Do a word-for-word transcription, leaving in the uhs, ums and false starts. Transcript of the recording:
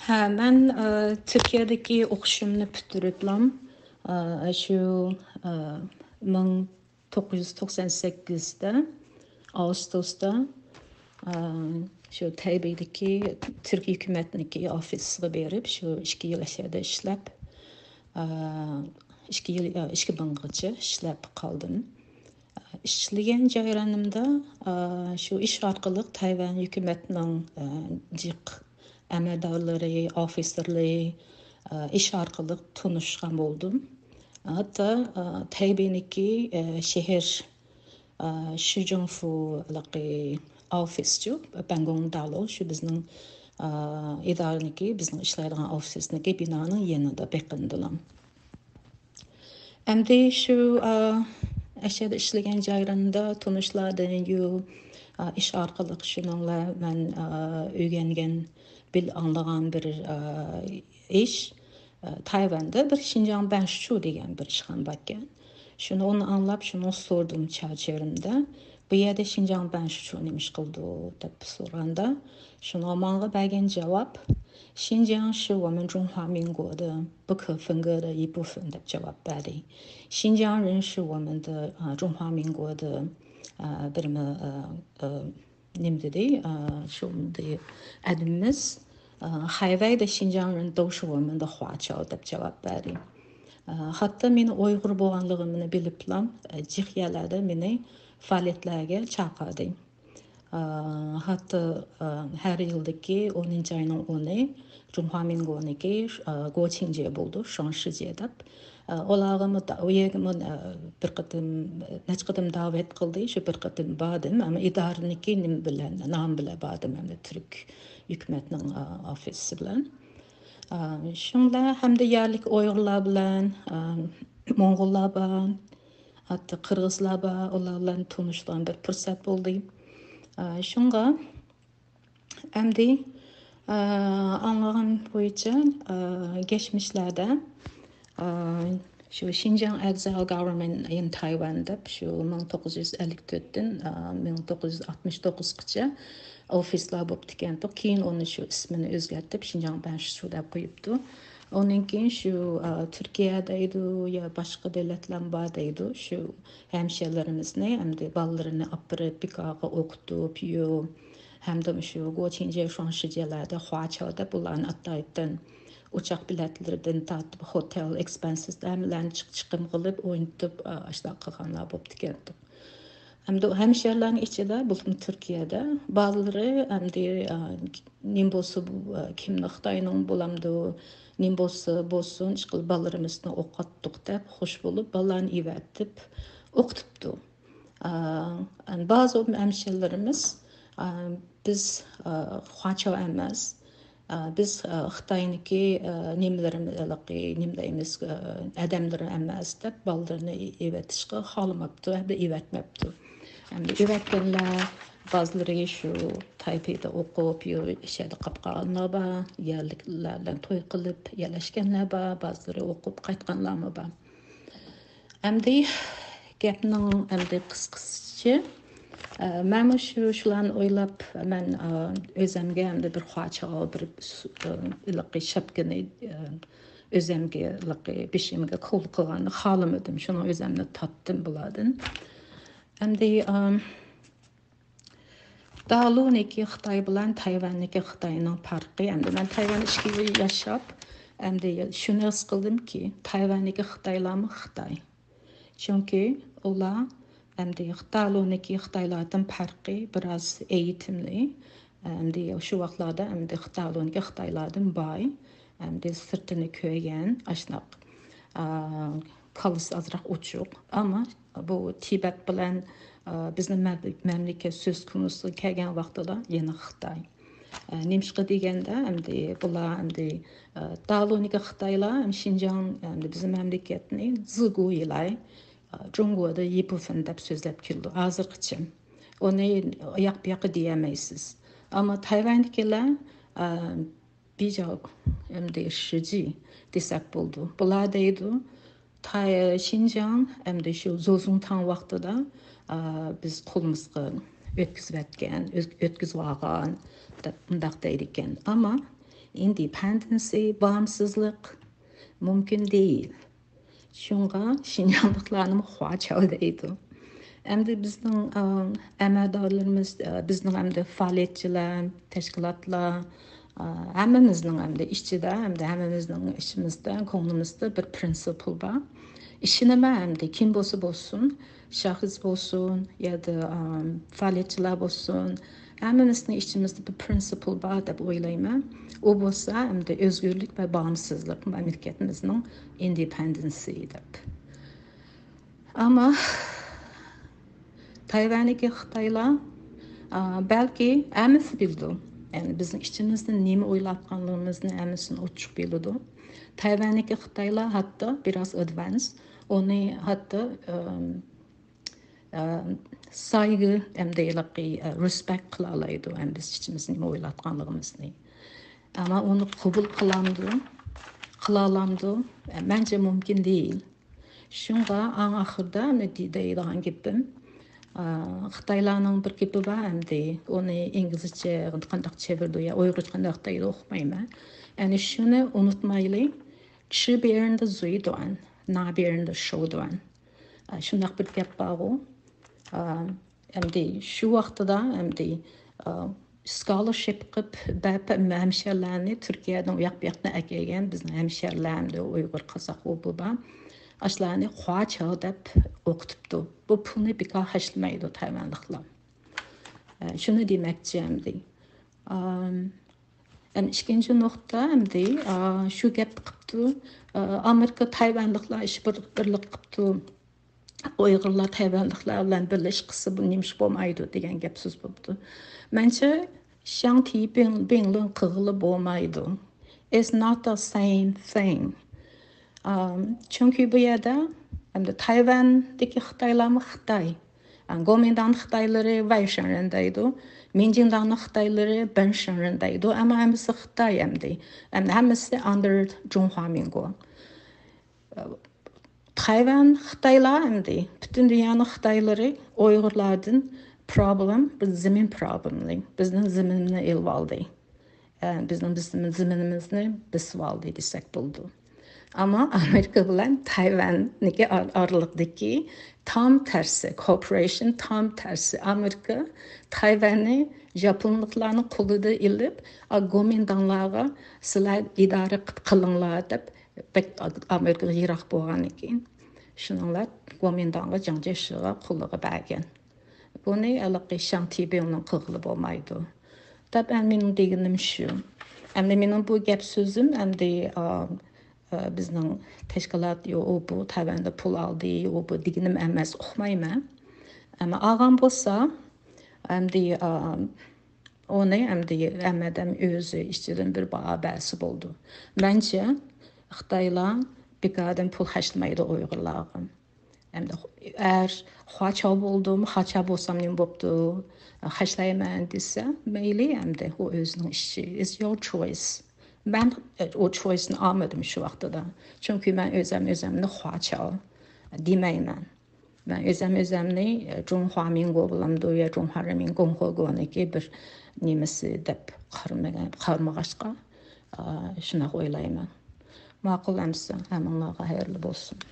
ھە، مەن، ئە، تۈركىيەدىكى ئوقۇشۇمنى پۈتتۈرۈپلام، ئە، شۇ، ئە، مىڭ توققۇز يۈز توقسان سەككىزدە ئاۋۇستوستا، ئە، شۇ تەيبېيدىكى تۈرك ھۆكۈمەتنىكى ئوفىسىغا بېرىپ، شۇ ئىككى يىل ئەشەدە ئىشلەپ، ئە، ئىككى يىل، ئە، ئىككى مىڭغىچە ئىشلەپ قالدىم. ئىشلىگەن جەريانىمدا، ئا، شۇ ئىش ئارقىلىق تەيۋەن ھۆكۈمەتنىڭ، ئا، جىق ئەمەلدارلىرى، ئوفىسېرلىرى، ئا، ئىش ئارقىلىق تونۇشقان بولدۇم. ھەتتا، ئا، تەيبېينىڭكى، ئا، شەھەر، ئا، شىجىڭفۇ ئوفىسچۇ، بەنگوڭ دالو، شۇ بىزنىڭ، ئا، ئىدارىنىڭكى، بىزنىڭ ئىشلەيدىغان ئوفىسنىڭكى بىنانىڭ يېنىدا بېقىندىلام. ئەمدى شۇ، ئا، ئەشەدە ئىشلىگەن جايلىرىمدا تونۇشلاردىن يۇ، ئا، ئىش ئارقىلىق شۇنىڭلا مەن، ئا، ئۆگەنگەن، بىل ئاڭلىغان بىر، ئا، ئىش، ئا، تايۋاندا بىر شىنجاڭ بەنشۇچۇ دېگەن بىر ئىشخانا باركەن. شۇنى ئۇنى ئاڭلاپ، شۇنى سورىدىم چاۋچيېرىمدە. بۇ يەردە شىنجاڭ بەنشۇچۇ نېمە ئىش قىلىدۇ دەپ سورىغاندا، شۇنىڭغا ماڭا بەرگەن جاۋاب، شىنجاڭ شى ۋومېن جۇڭخۇا مىڭگودا بۇ كېفىڭگېدە يىپۇفېن دەپ جاۋاب بەردى. شىنجاڭ رېن شى ۋومېن دې، ئا، جۇڭخۇا مىڭگودا، ئا، بىرمۇ، ئا، ئا، نېمە دېدى؟ ئا، شۇ ئادىمىمىز، ئا، خەيۋەيدە شىنجاڭ رېن دو شى ۋومېن دې خۇاچاۋ دەپ جاۋاب بەردى. ئا، ھەتتا مېنى ئۇيغۇر بولغانلىقىمنى بىلىپلام، ئا، جىق يەرلەردە مېنى پائالىيەتلەرگە چاقىردى. ئا، ھەتتا، ئا، ھەر يىلدىكى ئونىنچى ئاينىڭ ئونى جۇڭخۇا مىڭگونىڭكى، ئا، گوچىڭجيې بولىدۇ، شۇاڭشىجيې دەپ. ئا، ئۇلارغىمۇ دا-، ئۇ يەرگىمۇ، ئا، بىر قېتىم، نەچچە قېتىم داۋەت قىلدى، شۇ بىر قېتىم باردىم، ئەمما ئىدارىنىڭكى نېمە بىلەن، نام بىلەن باردىم، ئەمدى تۈرك ھۆكۈمەتنىڭ، ئا، ئوفىسى بىلەن. ئا، شۇڭلار ھەمدە يەرلىك ئۇيغۇرلار بىلەن، ئا، موڭغۇللار بار، ھەتتا قىرغىزلار بار، ئۇلار بىلەن تونۇشىدىغان بىر پۇرسەت بولدى. ئا، شۇڭغا ئەمدى، ئا، ئاڭلىغان بويىچە، ئا، كەچمىشلەردە، ئا، شۇ شىنجاڭ ئېكزايل گاۋېرنمېنت ئىن تايۋان دەپ شۇ مىڭ توققۇز يۈز ئەللىك تۆتتىن، ئا، مىڭ توققۇز يۈز ئاتمىش توققۇزغىچە ئوفىسلار بولۇپتىكەنتۇق. كېيىن ئۇنى شۇ ئىسمىنى ئۆزگەرتىپ، شىنجاڭ بەنشۇچۇ دەپ قويۇپتۇ. ئۇنىڭ كېيىن شۇ، ئا، تۈركىيە دەيدۇ يا باشقا دۆلەتلەرمۇ بار دەيدۇ. شۇ ھەمشىرىلىرىمىزنى ئەمدى بالىلىرىنى ئاپىرىپ، بىكارغا ئوقۇتۇپ، يۇ، ھەمدە شۇ گوچىڭجيې، شۇاڭشىجيېلەردە خۇاچاۋ دەپ ئۇلارنى ئاتايتتىن ئۇچاق بېلەتلىرىدىن تارتىپ، ھوتېل ئېكسپېنسىس ھەممىلەرنى چىق-، چىقىم قىلىپ، ئوينىتىپ، ئا، ئاشۇنداق قىلغانلار بوپتىكەنتۇق. ئەمدى ھەمشىرىلەرنىڭ ئىچىدە، بولۇپمۇ تۈركىيەدە بالىلىرى ئەمدى، ئا، نېمە بولسا، بۇ، ئا، كىمنى خىتاينىڭ بولامدۇ، نېمە بولسا بولسۇن، ئىشقىلىپ بالىلىرىمىزنى ئوقۇتتۇق دەپ خوش بولۇپ، بالىلارنى ئەۋەتىپ ئوقۇتۇپتۇ. ئا، بەزى ھەمشىرىلىرىمىز، ئا، بىز، ئا، خۇاچاۋ ئەمەس، ئا، بىز، ئا، خىتاينىڭكى، ئا، نېمىلىرىمىز، ھېلىقى نېمە دەيمىز، ئا، ئادەملىرى ئەمەس دەپ بالىلىرىنى ئېۋەتىشقا خالىماپتۇ ھەمدە ئېۋەتمەپتۇ. ئەمدى ئېۋەتكەنلەر بەزىلىرى شۇ تايپېيدا ئوقۇپ، يۇ-، شەدە قاپقانلار بار، يەرلىكلەر بىلەن توي قىلىپ يەرلەشكەنلەر بار، بەزىلىرى ئوقۇپ قايتقانلارمۇ بار. ئەمدى گەپنىڭ ئەمدى قىسقىسىچە، ئە، مەنمۇ شۇ، شۇلارنى ئويلاپ، مەن، ئە، ئۆزەمگە ئەمدى بىر خۇاچاۋ، بىر سۇ-، ئە، ھېلىقى شاپكىنى، ئە، ئۆزەمگە ھېلىقى بېشىمغا كول قىلغاننى خالىمىدىم. شۇنىڭ ئۆزەمنى تارتتىم بۇلاردىن. ئەمدى، ئە، دالۇنىكى خىتاي بىلەن تايۋاننىكى خىتاينىڭ پەرقى. ئەمدى مەن تايۋان ئىككى يىل ياشاپ، ئەمدى شۇنى ھېس قىلدىمكى، تايۋاننىكى خىتايلارمۇ خىتاي. چۈنكى ئۇلار ئەمدى دالۇنىكى خىتايلاردىن پەرقى بىراز ئېيتىملى. ئەمدى شۇ ۋاقىتلاردا ئەمدى دالۇنىكى خىتايلاردىن باي. ئەمدى سىرتىنى كۆرگەن، ئاشۇنداق، ئا، كاللىسى ئازراق ئوچۇق. ئەمما بۇ تىبەت بىلەن، ئا، بىزنىڭ مەم-، مەملىكەت سۆز كونۇسىغا كەلگەن ۋاقتىدا يەنە خىتاي. ئا، نېمىشقا دېگەندە، ئەمدى بۇلار ئەمدى، ئا، دالۇنىكى خىتايلار ھەم شىنجاڭ، ئەمدى بىزنىڭ مەملىكەتنى زىگۇيىلاي، ئا، جۇڭگودا يىپۇفېن دەپ سۆزلەپ كېلىدۇ ھازىرغىچە. ئۇنى ئاياق بۇياققا دېيەلمەيسىز. ئەمما تايۋاندىكىلەر، ئا، بىجاۋ ئەمدى شىجى دېسەك بولىدۇ. بۇلار دەيدۇ، تاي-، شىنجاڭ ئەمدى شۇ زوزۇڭتاڭ ۋاقتىدا، ئا، بىز قولىمىزغا ئۆتكۈزۈۋەتكەن، ئۆت-، ئۆتكۈزۈۋالغان دەپ مۇنداق دەيدىكەن. ئەمما ئىندېپەندېنسى، باغىمسىزلىق مۇمكىن دېيىل. شۇڭغا شىنجاڭلىقلارنىمۇ خۇاچاۋ دەيدۇ. ئەمدى بىزنىڭ، ئا، ئەمەلدارلىرىمىز، ئا، بىزنىڭ ئەمدى پائالىيەتچىلەر، تەشكىلاتلار، ئا، ھەممىمىزنىڭ ئەمدى ئىچىدە، ئەمدى ھەممىمىزنىڭ ئىچىمىزدە، كۆڭلىمىزدە بىر پرىنسىپل بار. ئىشىنىمەن ئەمدى كىم بولسا بولسۇن، شەخس بولسۇن، يادا، ئا، پائالىيەتچىلەر بولسۇن، ھەممىمىزنىڭ ئىچىمىزدە بىر پرىنسىپل بار دەپ ئويلايمەن. ئۇ بولسا ئەمدى ئۆزگۈرلۈك ۋە باغىمسىزلىق، مەملىكەتىمىزنىڭ ئىندېپەندېنسى دەپ. ئەمما تايۋەندىكى خىتايلار، ئا، بەلكى ھەممىسى بىلىدۇ. يەنى بىزنىڭ ئىچىمىزدە نېمە ئويلاۋاتقانلىقىمىزنى ھەممىسىنى ئوچۇق بىلىدۇ. تايۋەندىكى خىتايلار ھەتتا بىراز ئادۋانس، ئۇنى ھەتتا، ئىم، ئىم، سايغۇ ھەمدە ھېلىقى، ئە، رېسپېكت قىلالايدۇ، ھەم بىز ئىچىمىزدە نېمە ئويلاۋاتقانلىقىمىزنى. ئەمما ئۇنى قوبۇل قىلامدۇ، قىلالامدۇ؟ ئە، مەنچە مۇمكىن دېيىل. شۇڭغا ئەڭ ئاخىرىدا مەن دەي-، دەيدىغان گېپىم، ئا، خىتايلارنىڭ بىر گېپى بار ئەمدى، ئۇنى ئىنگلىزچە قانداق چېۋىرىدۇ يا ئۇيغۇرچە قانداق دەيدۇ ئۇقمايمەن. يەنى شۇنى ئۇنتۇمايلى، چى بېرىندە زۇيدۇەن، نا بېرىندە شوۋدۇەن. ئا، شۇنداق بىر گەپ بارغۇ. ئا، ئەمدى شۇ ۋاقتىدا ئەمدى، ئا، سكالارشىپ قىلىپ بەپ ھەمشەرلەرنى تۈركىيەدىن ئۇياق بۇياقتىن ئەكەلگەن بىزنىڭ ھەمشەرلەر ئەمدى ئۇيغۇر، قازاق، ئۇ بۇ بار. ئاشۇلارنى خۇاچاۋ دەپ ئوقۇتۇپتۇ. بۇ پۇلنى بىكار خەجلىمەيدۇ تايۋەنلىقلار. ئە، شۇنى دېمەكچى ئەمدى. ئام، ئەم، ئىككىنچى نۇقتا ئەمدى، ئا، شۇ گەپنى قىپتۇ. ئا، ئامېرىكا تايۋەنلىقلار ئىش بىر، بىرلىك قىپتۇ. ئۇيغۇرلار تايۋەنلىكلەر بىلەن بىرلىشىپ قىلسا، بۇ نېمىش بولمايدۇ دېگەن گەپ سۆز بولدى. مەنچە، شياڭ تيىبىڭلىڭ قىلغىلى بولمايدۇ. It's not the same thing. ئام، چۈنكى بۇ يەردە ئەمدى تايۋەندىكى خىتايلارمۇ خىتاي. ئا، گومىنداڭ خىتايلىرى ۋەيشېنرېن دەيدۇ. مىنجىڭداڭنىڭ خىتايلىرى بېنشېنرېن دەيدۇ. ئەمما ھەممىسى خىتاي ئەمدى. ئەمدى ھەممىسى under جۇڭخۇا مىنگو. تايۋەن خىتايلار ئەمدى پۈتۈن دۇنيانىڭ خىتايلىرى ئۇيغۇرلاردىن پروبلېم، بىز زېمىن پروبلېملى، بىزنىڭ زېمىننى ئېلىۋالدى. ئە، بىزنىڭ، بىزنىڭ زېمىنىمىزنى بېسىۋالدى دېسەك بولىدۇ. ئەمما ئامېرىكا بىلەن تايۋەننىڭكى ئار-، ئارىلىقىدىكى تام تەرسى، كوپېرېيشن تام تەرسى. ئامېرىكا تايۋەننى ياپونلۇقلارنىڭ قولىدا ئېلىپ، ئا، گومىنداڭلارغا سىلەر ئىدارە قىلىپ قىلىڭلار دەپ بەك ئامېرىكىغا يىراق بولغاندىن كېيىن، شۇنىڭلار گومىنداڭغا جاڭ جيېشىغا قۇللۇققا بەرگەن. بۇنى ھېلىقى شياڭ تيىبىڭلىڭ قىلغىلى بولمايدۇ. تەبىئەن مېنىڭ دېگىنىم شۇ. ئەمدى مېنىڭ بۇ گەپ سۆزۈم ئەمدى، ئا، ئا، بىزنىڭ تەشكىلات، يو، ئۇ بۇ تەۋەندە پۇل ئالدى، يو، ئۇ بۇ دېگىنىم ئەمەس، ئۇقمايمەن. ئەمما ئالغان بولسا، ئەمدى، ئا، ئۇنى ئەمدى ھەممە ئادەم ئۆزى ئىچىدىن بىر باھا بەرسە بولىدۇ. مەنچە، خىتايلار بىكاردىن پۇل خەجلىمەيدۇ ئۇيغۇرلارغا. ئەمدى ئەر خۇاچاۋ بولدۇم، خاچا بولسام نېمە بوپتۇ؟ خەجلەيمەن دېسە، مەيلى ئەمدى، ئۇ ئۆزىنىڭ ئىشى. It's your choice. مەن ئۇ چويسنى ئالمىدىم شۇ ۋاقتىدا. چۈنكى مەن ئۆزەم ئۆزەمنى خۇاچاۋ دېمەيمەن. مەن ئۆزەم ئۆزەمنى، ئە، جۇڭخۇا مىڭگو بولامدۇ يا جۇڭخۇا رېمىن گوڭخۇگونىكى بىر نېمىسى دەپ قارىمىغان-، قارىمىغاچقا، ئا، شۇنداق ئويلايمەن. ماقۇل ئەمىسە، ھەممىڭلارغا خەيرلىك بولسۇن.